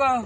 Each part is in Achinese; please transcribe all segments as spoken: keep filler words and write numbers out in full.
Bang.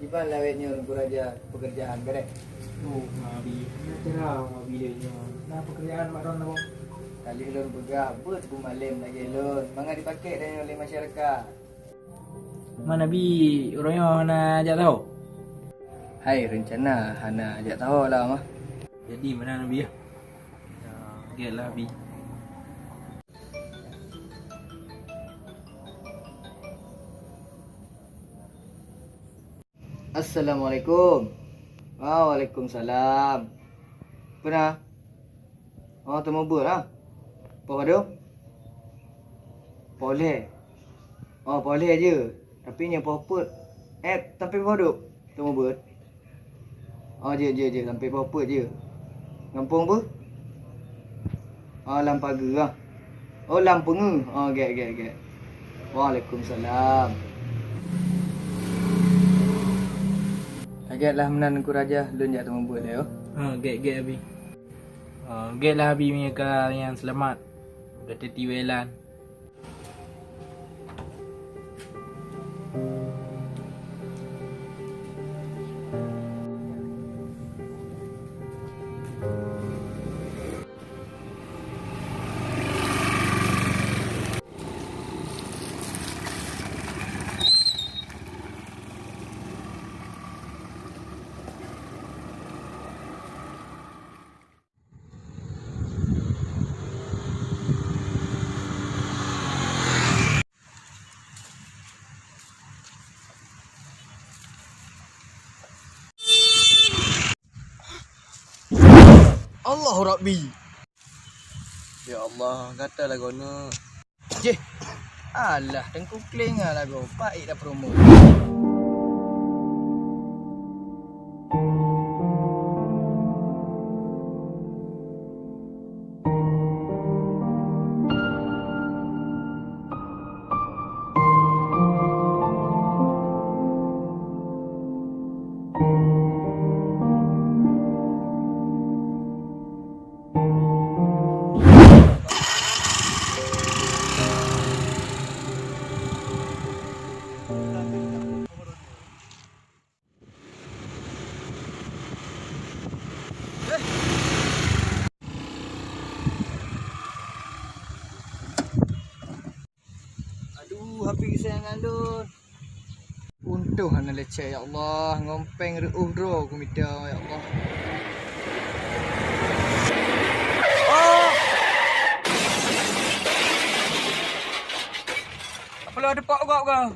Kiban lawét nyoe Teungku Raja, pekerjaan beureh? Oh, Abi, na cara Abi lé nyoe. Na pekerjaan mak droeneuh, Bang? Ka lheueh lôn peugah, beuet beumalem lagèe lôn, mangat dipakék droeneuh lé masyarakat. Man Abi, uroe nyoe hana jak saho? Hai, reuncana hana jak saho lah, mah. Jadi meunan Abi, ya? Ya, gèt lah Abi. Assalamualaikum. Waalaikumsalam. Peue na? Oh, teuma beuet, ah? Poh padum? Poh lhèe. Oh, poh lhèe jeuet. Tapi nyoe poh peuet. Eh, tapi poh padum? Teuma beuet. Oh, jeuet, jeuet, jeuet. Sampai poh peuet jeuet. Gampông peue? Oh, lam pageue, ah. Oh, lam peungeue. Oh, gèt, gèt, gèt. Waalaikumsalam. Lagèe lah meunan Teungku Raja, lôn jak teuma beuet lé, oh. Ha, gèt, gèt, Abi. Ha, gèt lah Abi meunyoe ka nyan seulamat. Udah teuti wélan. Allahu Rabbi. Ya Allah, gata lagoe nyoe. Jeh. Alah, Teungku Kleng ah lagoe, paih dah promo. Aduh, H P kesayangan lôn. Untông hana lecet, ya Allah. Ngon péng reuôh droe kumita, ya Allah. Oh! Apa lôn teupak gob kah?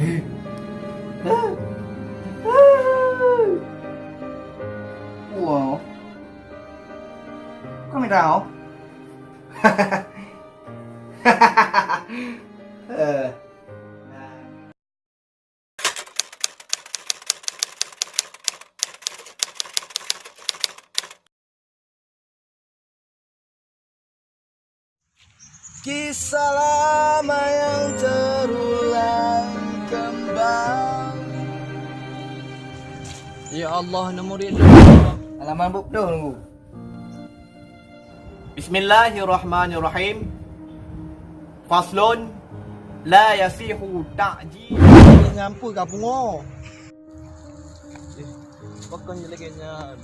Wow. Kau minta oh? Eh. Kisah lama yang terulang kembali. Ya Allah, nombor dia. Halaman buku tu nunggu. Bismillahirrahmanirrahim. Faslun la yasihu ta'jil. Nyan peue ka pungo? Eh, pakon je lagèe nyan.